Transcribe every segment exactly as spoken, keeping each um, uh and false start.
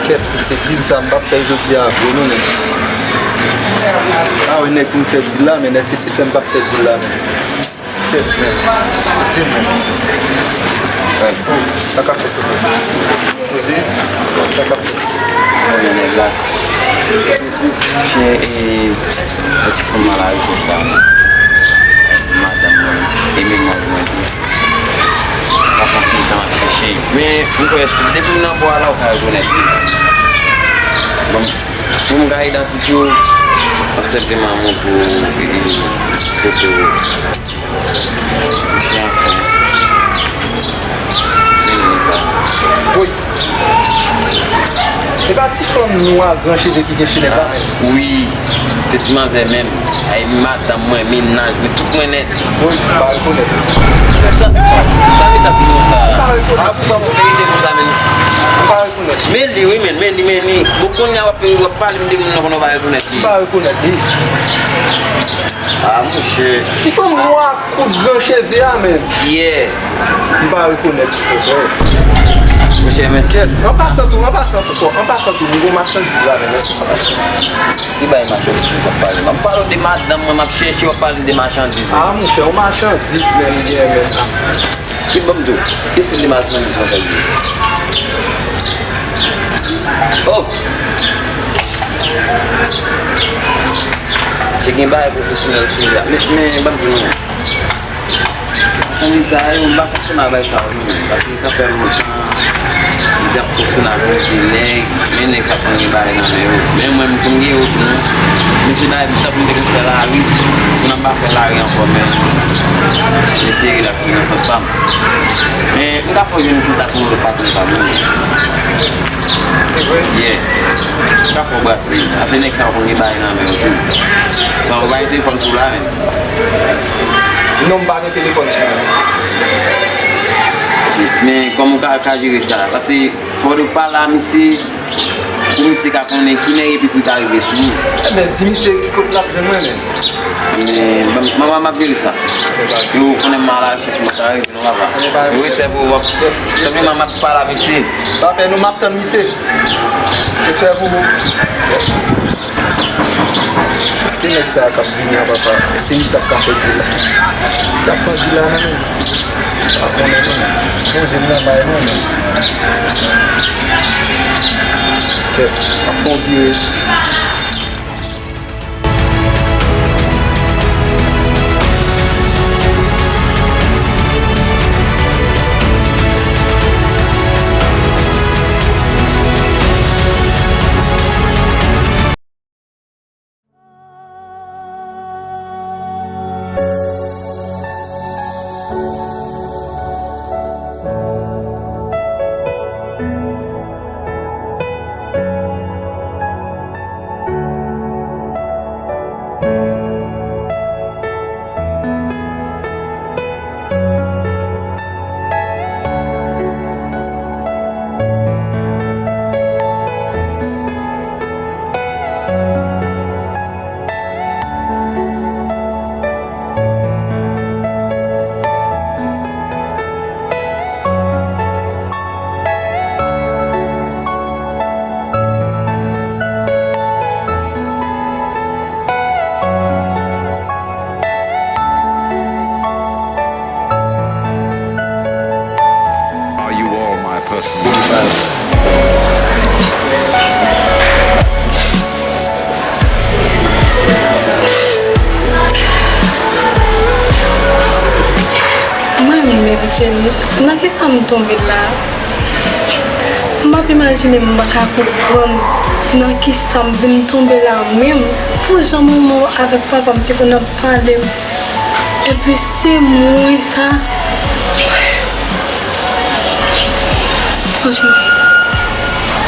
Kèt, se dil sa m p ap fè l jodi a vre non, men. A wi, nèg pou m fè dil la, men èske se fè m p ap fè dil la, men. Kèt, men. Se mwen. Oh, sa k ap fèt, tonton? Poze. Sa k ap fèt? Mwen, nèg la. Se, e, yon ti fanm malaj konsa. Madanm mwen, e mennaj mwen tou. Sa fè anpil tan m ap chèche. Men, m kwè si depi m nan bò a la, ou ka rekonèt li. Bon, pou m ka idantifye w, m ap senpleman montre w, e, foto misye anfen. Vin konsa. Woy! Se pa ti fanm nwa gran cheve ki gen chenèt la menm? Wi, se ti manzè menm. Ay, madanm mwen, mennaj mwen, tout mwen nèt. Woy, m pa rekonèt. Sa, sa vle sa pou nou sa? M pa rekonèt. A, pou pa pou verite konsa menm. M pa rekonèt. Men li, wi, men, men li, men li. Bon, kounye a w ap, w ap pale m de moun nan konnen w pa rekonèt li. M pa rekonèt li. A, monchè. Ti fanm nwa kout gran cheve a, menm. Yeah. M pa rekonèt li, frè. Monchè, men kèt. An pasan tou, an pasan tou, an pasan tou, nou gon machandiz la, menm. Ki bay machandiz w ap pale? M ap pale w de madanm mwen, m ap chèche, w ap pale m de machandiz, men. A, monchè, yon machandiz, menm, li gen, menm. Ki ban m di w? Ki stil de machandiz konsa li ye? Oh! Se gen bagay pwofesyonèl sou li la. Men, men, ban m di w non. Machandiz sa yo, m pa fonksyone ak bagay sa yo non, paske sa fè lontan m t ap fonksyone ak yon de nèg, men nèg sa konn gen bagay nan men yo. Men mwen, m konn gen yo tou non. Men se bagay m t ap, m te konn fè lari, kounye a m pa fè lari ankò, men m eseye rilaks nan sans pa m. Men m ka fè w jwenn kontak yon lòt patwon pa m wi. Se vre? Yeah. M ka fè w brase. Ase nèg sa yo konn gen bagay nan men yo tou. Bon, ou pa gen telefòn sou la menm? Non, m pa gen telefòn sou mwen. Shit, men kòman w ka, ka jere sa? Paske fò w pale a misye, pou misye ka konnen kilè epi pou l ka rive sou ou. Ebyen, di misye ki kote l ap jwenn mwen menm. Men, ban m, ban m, ban m ap jere sa. Yo konnen m alachèch mwen ka rive non papa. Yo respè pou ou, papa. Senpleman, m ap pale a misye. Pa pè non, m ap tann misye. Respè pou ou. Èske nèg sa a k ap vini an, papa? Èske misye ap ka fè dil la? Misye ap fè dil la, non, men. Pa konnen, non. Poze m nan bay, non, men. Kèt, ap fè yon vire. Are you all my personal friends? Mwen menm, Jenny, nan kisa m tonbe la? M ap imajine, m pa ka konprann nan kisa m vin tonbe la menm. Pou jan manman avèk papa m te konn ap pale m. Epi se mwen sa. Franchman,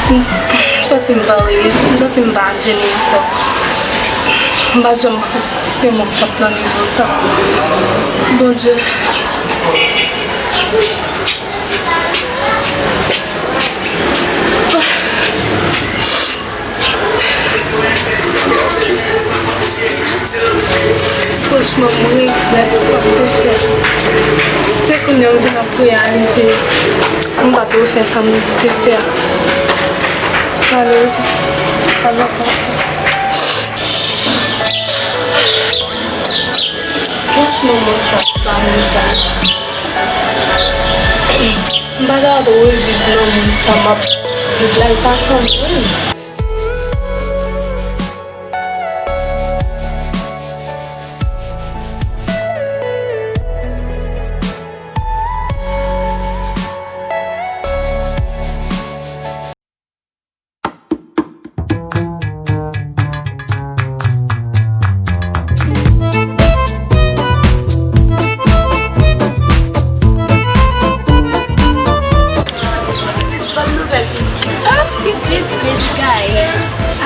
m, m santi m pa reyèl, m santi m pa Jenny ankò. M pa t janm panse se mwen k t ap nan nivo sa. Bondye. Franchman, m regrèt sa m te fè. Se kounye a m vin ap reyalize m pa dwe fè sa m te fè a. Malerezman, sa va pa. Franchman, mond sa se pa mwen sa. M pa ta dwe viv nan mond sa, m ap viv la, l pa san mwen. Bòn nouvèl, pitit. Ah, pitit, plezi gaye.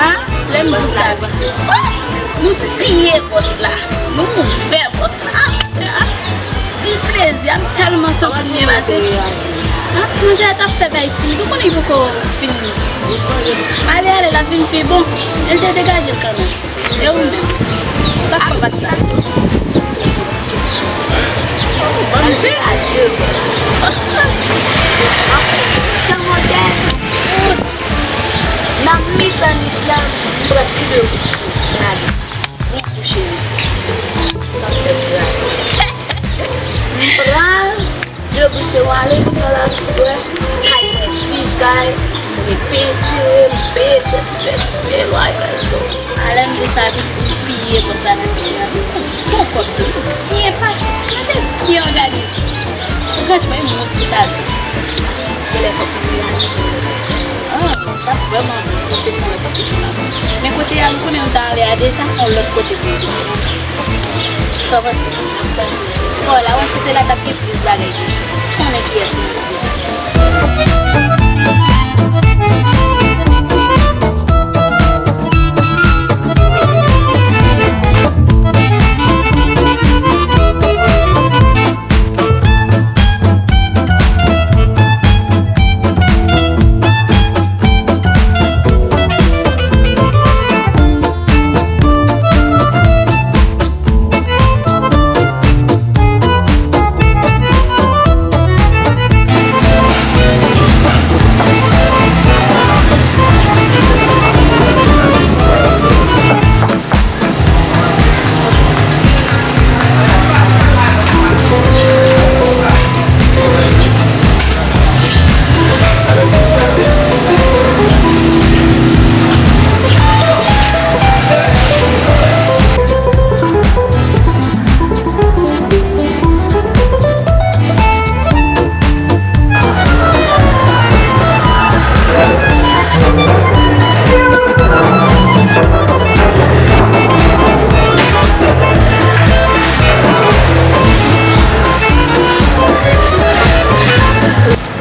Ah, lè m di w sa, pitit. Oh, nou piye bòs la. Nou ouvè bòs la. Ah, monchè, ah. Yon plezi, a m tèlman santi l byen pase. Ah, manzè a t ap fè bay timid, ou konnen li poko fin. Ale, ale, l ap vin pi bon. E l te degaje l kanmenm. E ou menm? Sa k fè w pa t la? Bon, se adye. Chan modèn. Nan mitan nit la, m pran ti de kouch. Gade. Bon kou cheri. M ap fè travay. M pran de bouche w ale, m pran la ti bwè. Kay mwen ti kay. M repentire, m peye tèt, m peye lwa kay tou. A lè m di sa, pitit, m fiye konsa nan pisi a. Bon kòb tou. Byen pati. Gade, byen òganize. Franchman, e moun ki ta di. Genlè fòk m realize. Ah, t ap vrèman bon si m te pran ti pisi la. Men kote a, m konnen m ta ale a deja, yon lòt kote pou l ye. Sa w panse? Bon, la, w ap site la, t ap gen plis bagay toujou. Konnen kiyès nou ye deja.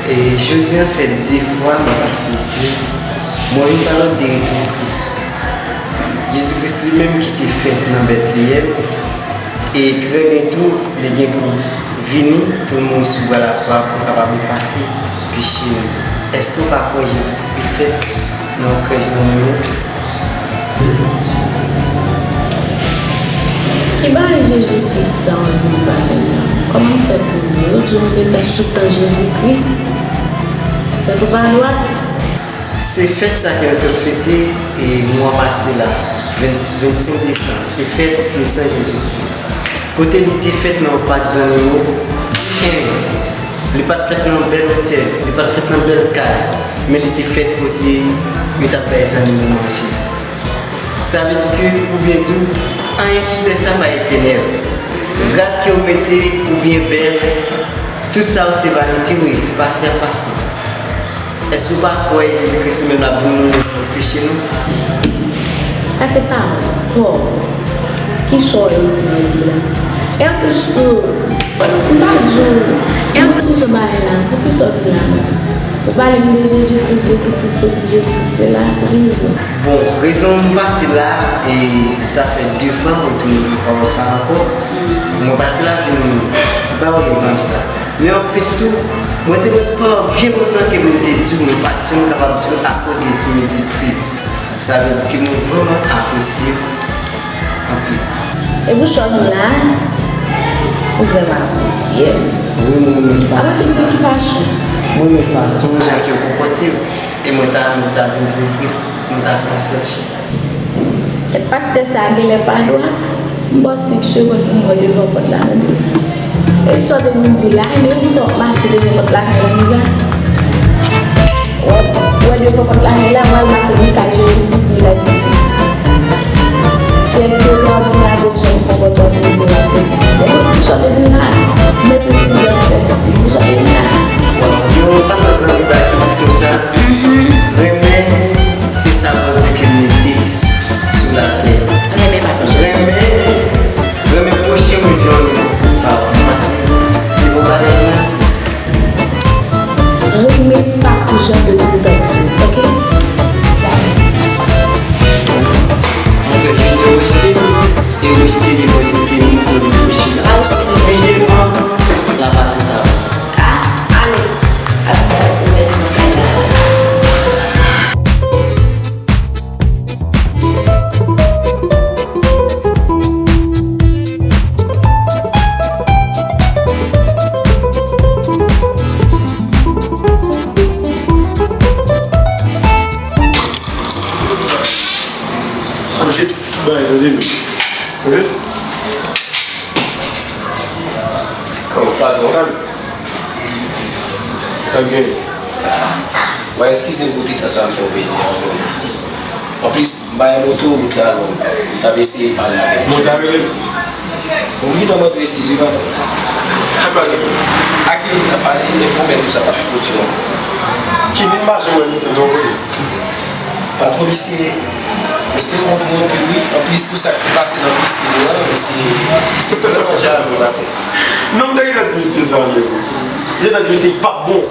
E jodi a fè de fwa mwen pase isi. Mwen vin pa lòt de retou Kris. Jezi Kris li menm ki te fèt nan Bètleyèm, e trè byento, li gen pou l vini pou l mouri sou bwa lakwa pou l kapab efase peche nou. Èske w pa kwè Jezi Kris te fèt nan yon krèch zanmi w? Ki bagay Jezi Kris sa w ap vin pale la? Kòman m fè konnen? Yo di w m te fèt sou tan Jezi Kris. Tèt ou pa dwat? Se fèt sa ke nou sot fete, e, mwa pase la, ven, vennsenk desanm, se fèt nesans Jezi Kris. Kote li te fèt nan yon pak zannimo, enb. Li pa t fèt nan bèl otèl, li pa t fèt nan bèl kay, men li te fèt kote yo t ap bay zannimo manje. Sa vle di ke, pou byen di w, anyen sou tè sa pa etènèl. Grad ke w mete oubyen bèl, tout sa yo se vanite, wi, se pase ap pase. Èske w pa kwè Jezi Kris li menm l ap vin mouri pou peche nou? Sa se pa vre. Ki sa w wè m di nan Bib la? E anplis tou, m pa di w, e anplis ti jan bagay la, poukisa w vin la menm? Ou pale m de Jezi Kris, Jezi Kris sesi, Jezi Kris sela, pou ki rezon? Bon, rezon m pase la, e sa fè devan mwen tounen nan pawòl sa ankò. Mwen pase la vin ba w levanjil la. Men anplis tou, mwen te gen ti pandan byen lontan ke mwen te di w, mwen pa t janm kapab di w akoz de timidite. Sa vle di ke mwen vrèman apresye w anpil. E pou sa w vin la, ou vrèman apresye m. Wi, mwen renmen fason. Apresye m de ki fason? Mwen renmen fason jan ke w konpòte w. E mwen ta renmen w ta vin vre plis, mwen ta fè yon sèl chè. Tèt pastè sa a genlè pa dwat. M ba w senk segonn pou m wè devan pòt la, tande. E sa w te vin di la, e menm sa w ap mache devan pòt lakay la konsa. W ap wè devan pòt lakay la, w al maten ni kay Jezi Kris ni kay sesi. Sèl ke w ap vin la, gon jan ou konpòte w ap vin di w ap fè sesi. E menm sa w te vin la, mete ti vès fè sesi, pou sa w te vin la. Yon pasaj nan Bib la ki di konsa, renmen se sa Bondye ke l mete sou latè. Renmen pa tou jan. Renmen, renmen pwochen w jan w renmen tèt pa w. Paske se bon bagay, non. Renmen pa tou jan de tout tan, oke? Mwen kwè Jezi rejte nou, e rejte li, rejte nou, pou li pwochen la. Pa rejte li. Li devan, l ap atann avè w. Ah, ale. Ap fè pwomès nan kay la. Manje tout bagay, tande m. Oke? Oh, padon. Sa l gen? Mwen eskize m pou ti tan sa m fè w pèdi an, bro. Anplis, m pa gen moto, wout la long. M t ap eseye pale avèk ou. Bon, ta rele m. Bon, m gentan mande eskiz, wi, patwon. Sa k pase? A ki moun m t ap pale, men pwomèt ou sa p ap pwodui ankò. Ki moun? M pa janm wè misye non, kote? Patwon, misye, misye kont mwen anpil, wi. Anplis, pou sa k te pase nan pisin nan, misye, misye vrèman jalou, patwon. Non, m te gentan di misye sa, men. M te gentan di misye, li p ap bon.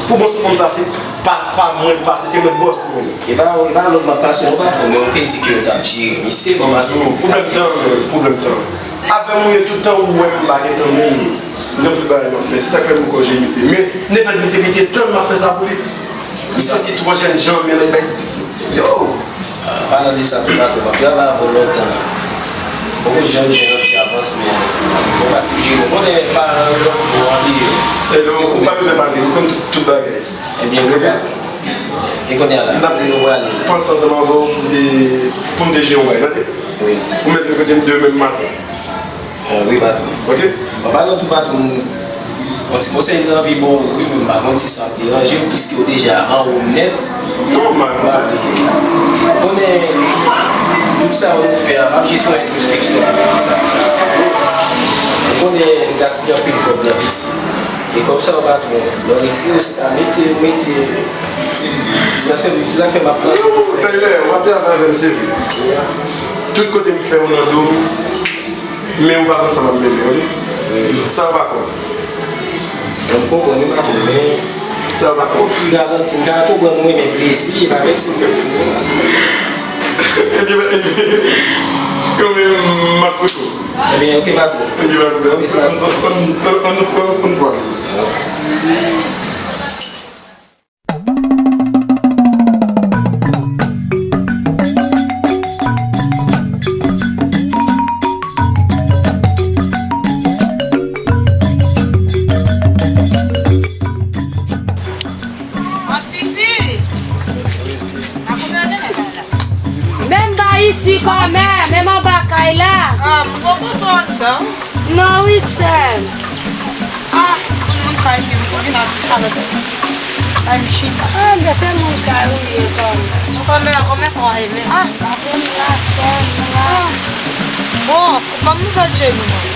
Pou bon sou fanm sa, se pa, pa mwen l pase, se mwen k bòs mwen. E pa, e pa lòt m ap pase non, patwon, men ou te di ke yo t ap jere misye, bon, pase. Non, pwoblèm tan, men, pwoblèm tan. Avè m ou ye tout tan ou wè m pa gen tan menm. Nan tout bagay m ap fè, se sa k fè m poko jere misye. Men, nenpòt misye li te tann m ap fè sa pou li. Li santi twò jènjan, men nèg bay yo. An palan de sa tou, patwon, m ap travay avè w lontan. Poko janm jwenn yon ti avans, men mwen pa tou jere. Ou konnen paran yo, yo anvi. E non, ou pa bezwen pale, m konn tout, tout bagay. Ebyen, wi, patwon. E kounye a la, kote nou prale? M panse ansanm avè w pou m te, pou m te jere yon bagay, tande? Wi. Ou mèt vin kote m demen maten. Bon, wi, patwon. Oke? An palan tou, patwon, yon ti konsèy m te anvi ba w, wi, men m pa konn si sa ap deranje w, piske w deja anwo m nèt. Nòmal. M pa vle. Ou konnen, tout sa yo nou fè a, m ap jis fè yon entwospeksyon pou sa. Ou konnen, m gaspiye anpil kòb nan pisin. E kòb sa yo, patwon, lè w retire yo, se pa mete, mete. Se sa, se sa k fè m ap plante. Yo, Taylor, w ap travay avè m, se vre. Tout kote m fè w nan do m, men ou pa konn sa m ap mennen, wi. Sa w pa konn. Mwen m konprann, wi, patwon, men sa w pa konn. Fòk ti galanti, m ka konprann mwen renmen plezi, e pa menm si m plezi pou mwen. Ebyen, ebyen, kanmenm, m ap koute w. Ebyen, oke, patwon. Ebyen, patwon, ann, ann, ann, ann pran, ann pran. Mèt Fifi! Nan koumen an demen kay la? Menm ba isi kòmè, menm anba kay la. Ah, m poko sou anndan. Non wi, sè m. Ah, moun kay vin, vin avèk kay m chita. Ah, byen, se moun kay ou ye, kòmè. Kòmè, kòmè fò a ye menm. Ah, pase m la, sè m la. Ah. Bon, kòm nou fè djeni,